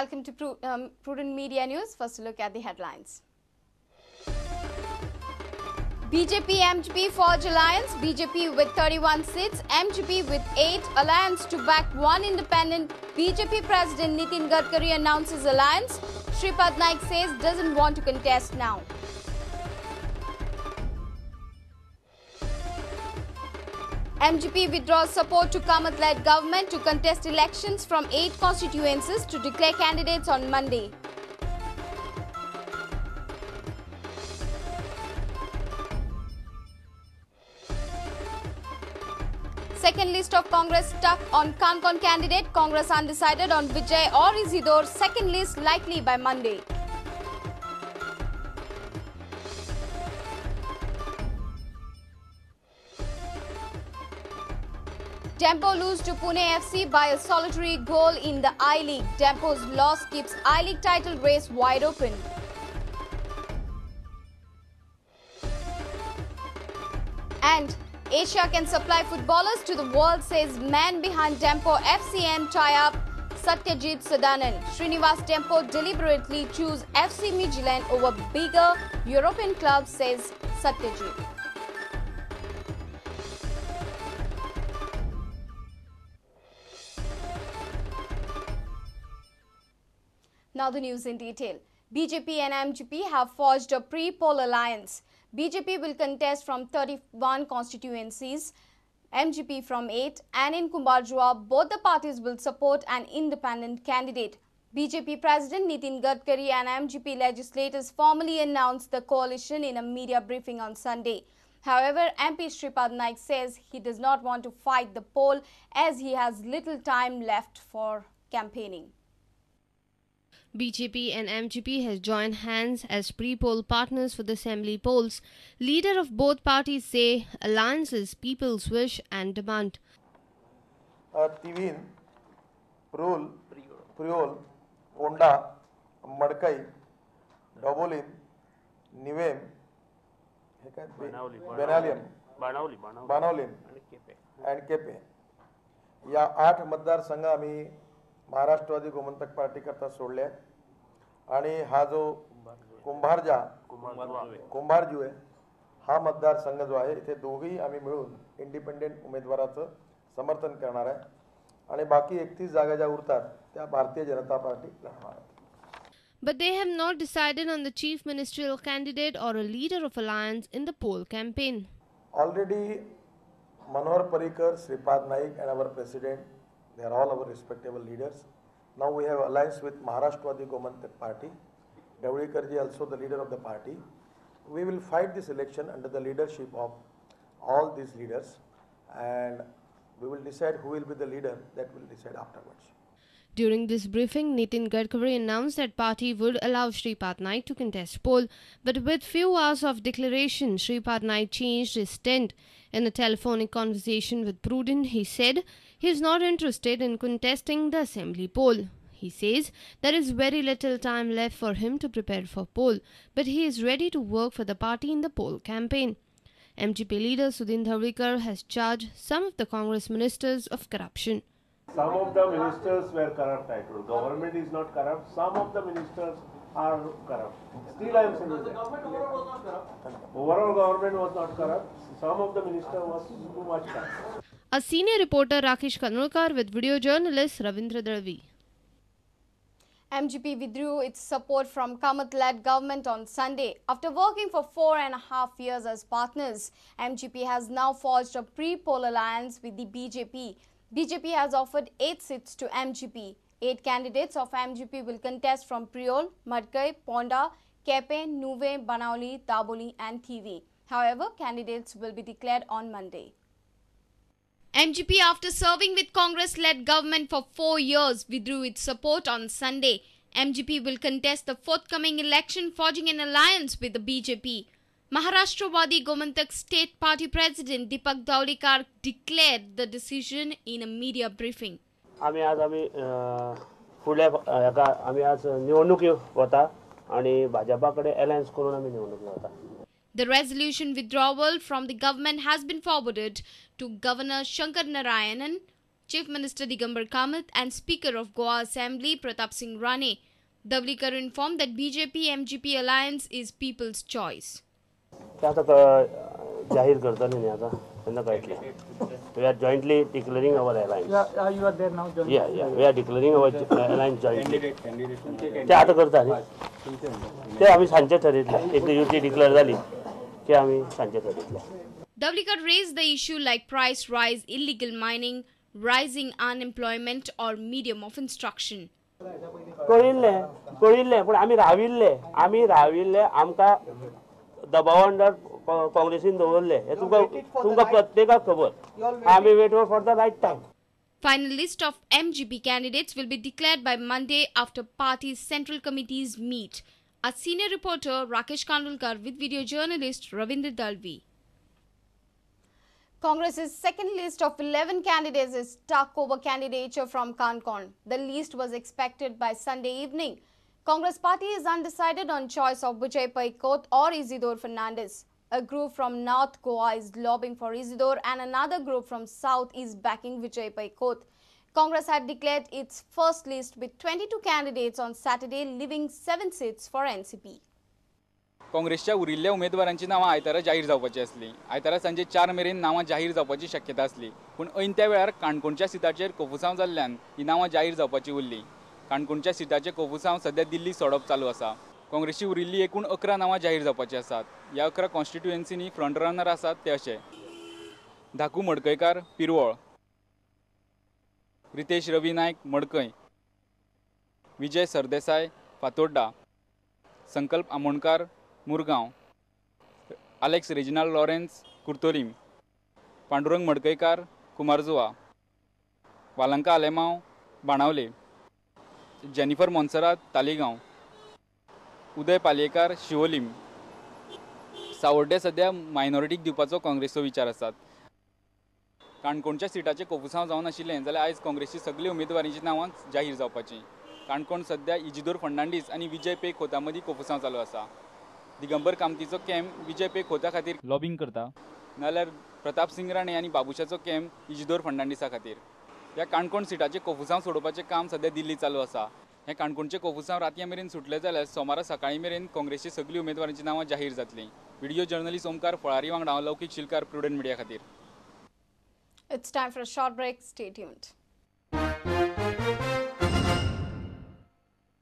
Welcome to Prudent Media News. First, a look at the headlines. BJP MGP forge alliance. BJP with 31 seats, MGP with 8. Alliance to back one independent. BJP President Nitin Gadkari announces alliance. Shripad Naik says doesn't want to contest now. MGP withdraws support to Kamath-led government to contest elections from 8 constituencies to declare candidates on Monday. Second list of Congress stuck on Canacona candidate. Congress undecided on Vijay or Isidore. Second list likely by Monday. Dempo lose to Pune FC by a solitary goal in the I-League. Dempo's loss keeps I-League title race wide open. And Asia can supply footballers to the world, says man behind Dempo FCM tie-up Satyajit Sadanand. Srinivas Dempo deliberately choose FC Midtjylland over bigger European clubs, says Satyajit. Now the news in detail. BJP and MGP have forged a pre-poll alliance. BJP will contest from 31 constituencies, MGP from 8, and in Kumbharjua, both the parties will support an independent candidate. BJP President Nitin Gadkari and MGP legislators formally announced the coalition in a media briefing on Sunday. However, MP Shripad Naik says he does not want to fight the poll as he has little time left for campaigning. BJP and MGP has joined hands as pre-poll partners for the assembly polls. Leader of both parties say alliance is people's wish and demand. Tivim, Priol, Ponda, Madkai, Dabolim, Nuvem, Benaulim and Quepem. या 8 मतदारसंघ आम्ही महाराष्ट्रवादी गोमंतक पार्टीकरता सोडले आणि हा जो कुंभारजुळे हा मतदारसंघ जो आहे इथे दोघेही आम्ही मिळून इंडिपेंडेंट उमेदवाराचं समर्थन करणार आहे आणि बाकी 31 जागा ज्या उरतात त्या भारतीय जनता पार्टी लढणार आहे. But they have not decided on the chief ministerial candidate or a leader of alliance in the poll campaign. Already Manohar Parrikar, Shripad Naik and our president, they are all our respectable leaders. Now we have alliance with Maharashtrawadi Gomantak Party. Dhavalikar ji also the leader of the party. We will fight this election under the leadership of all these leaders and we will decide who will be the leader, that will decide afterwards. During this briefing, Nitin Gadkari announced that party would allow Shripad Naik to contest poll. But with few hours of declaration, Shripad Naik changed his stand. In a telephonic conversation with Prudent, he said he is not interested in contesting the assembly poll. He says there is very little time left for him to prepare for poll, but he is ready to work for the party in the poll campaign. MGP leader Sudin Dhavalikar has charged some of the Congress ministers of corruption. Some of the ministers were corrupt, I told. Government is not corrupt. Some of the ministers are corrupt. Still I am saying that. Overall government was not corrupt. Some of the ministers was too much corrupt. A senior reporter Rakesh Kanolkar with video journalist Ravindra Dalvi. MGP withdrew its support from Kamath-led government on Sunday. After working for 4.5 years as partners, MGP has now forged a pre-poll alliance with the BJP. BJP has offered 8 seats to MGP. 8 candidates of MGP will contest from Priol, Madkai, Ponda, Quepem, Nuvem, Benaulim, Dabolim and Thivim. However, candidates will be declared on Monday. MGP, after serving with Congress-led government for 4 years, withdrew its support on Sunday. MGP will contest the forthcoming election, forging an alliance with the BJP. Maharashtrawadi Gomantak State Party President Deepak Dhavalikar declared the decision in a media briefing. आम्ही आज फुडल्या हेका आम्ही आज निवडणुकी वता आणि भाजपा कडेन alliance करून आमी निवडणुकी वता. The resolution withdrawal from the government has been forwarded to Governor Shankar Narayanan, Chief Minister Digambar Kamath and Speaker of Goa Assembly Pratap Singh Rane. Dhavlikar informed that BJP-MGP alliance is people's choice. जाहीर करतले न्ही आतां तेन्ना कळटलें. We are jointly declaring our alliance. You are there now jointly. Yeah, yeah, we are declaring our alliance jointly. ते आतां करता न्ही, ते आमी सांजचे ठरयतले. एकदां युती डिक्लेअर जाली की आमी सांजचे ठरयतले. Dhavlikar raised the issue like price rise, illegal mining, rising unemployment or medium of instruction. कळिल्लें कळिल्लें, पूण आमी राविल्ले, आमी राविल्ले, आमकां दबाव अंडर काँग्रेसीन दवरले हे तुमकां तुमकां प्रत्येकाक खबर. आमी wait for the right time. Final list of MGP candidates will be declared by Monday after party's central committees meet. Our senior reporter Rakesh Kandulkar with video journalist Ravindra Dalvi. Congress's second list of 11 candidates is stuck over candidature from Canacona. The list was expected by Sunday evening. Congress party is undecided on choice of Vijay Pai Khot or Isidore Fernandes. A group from North Goa is lobbying for Isidore and another group from South is backing Vijay Pai Khot. Congress had declared its first list with 22 candidates on Saturday, leaving 7 seats for NCP. काँग्रेसच्या उरिल्ल्या उमेदवारांची नांवां आयतारा जाहीर जावपाची आसली. आयतारा सांजे 4 मेरेन नांवां जाहीर जावपाची शक्यता आसली, पूण ऐन त्या वेळार काणकोणच्या सिटाचेर कोफुसांव जाल्ल्यान ही नांवां जाहीर जावपाची उरली. काणकोणच्या सिटाचें कोफुसांव सध्या दिल्ली सोडप चालू आसा. काँग्रेसची उरिल्ली एकूण 11 नांवां जाहीर जावपाची आसात. ह्या 11 कॉन्स्टिट्युएन्सीनी फ्रंट रनर आसात ते अशे: धाकू मडकयकार पिरवळ, रितेश रवी नायक मडकय, विजय सरदेसाय फातोड्डा, संकल्प Amonkar Murgaon, Alex Reginald Lawrence Curtorim, Pandurang Madkaikar Cumbarjua, Valanka Alemao Benaulim, Jennifer Monserrate Taleigao, Uday Palyekar Siolim. Savarde सध्या मायनॉरिटीक दिवपाचो काँग्रेसचो विचार आसात. काणकोणच्या सिटाचें कोफुसांव जावन आशिल्लें जाल्यार आयज काँग्रेसची सगळी उमेदवारांची नांवां जाहीर जावपाची. काणकोण सध्या इजिदोर फर्नांडीस आनी विजय पे खोता मदीं कोफुसांव चालू आसा. दिगंबर कामतीचो कॅम्प विजय पे खोता खातीर लॉबींग करता, नाल्यार प्रताप सिंग राणे आनी बाबुशाचो कॅम्प इजिदोर फर्नांडीसा खातीर. ह्या काणकोण सिटाचें कोफुसांव सोडोवपाचें काम सध्या दिल्ली चालू आसा. हें काणकोणचें कोफुसांव रातयां मेरेन सुटलें जाल्यार सोमारा सकाळीं मेरेन काँग्रेसची सगळीं उमेदवारांची नांवां जाहीर जातलीं. व्हिडिओ जर्नलिस्ट ओमकार फळारी वांगडा लौकीक शिलकार, प्रुडंट मिडिया खातीर. It's time for a short break. Stay tuned.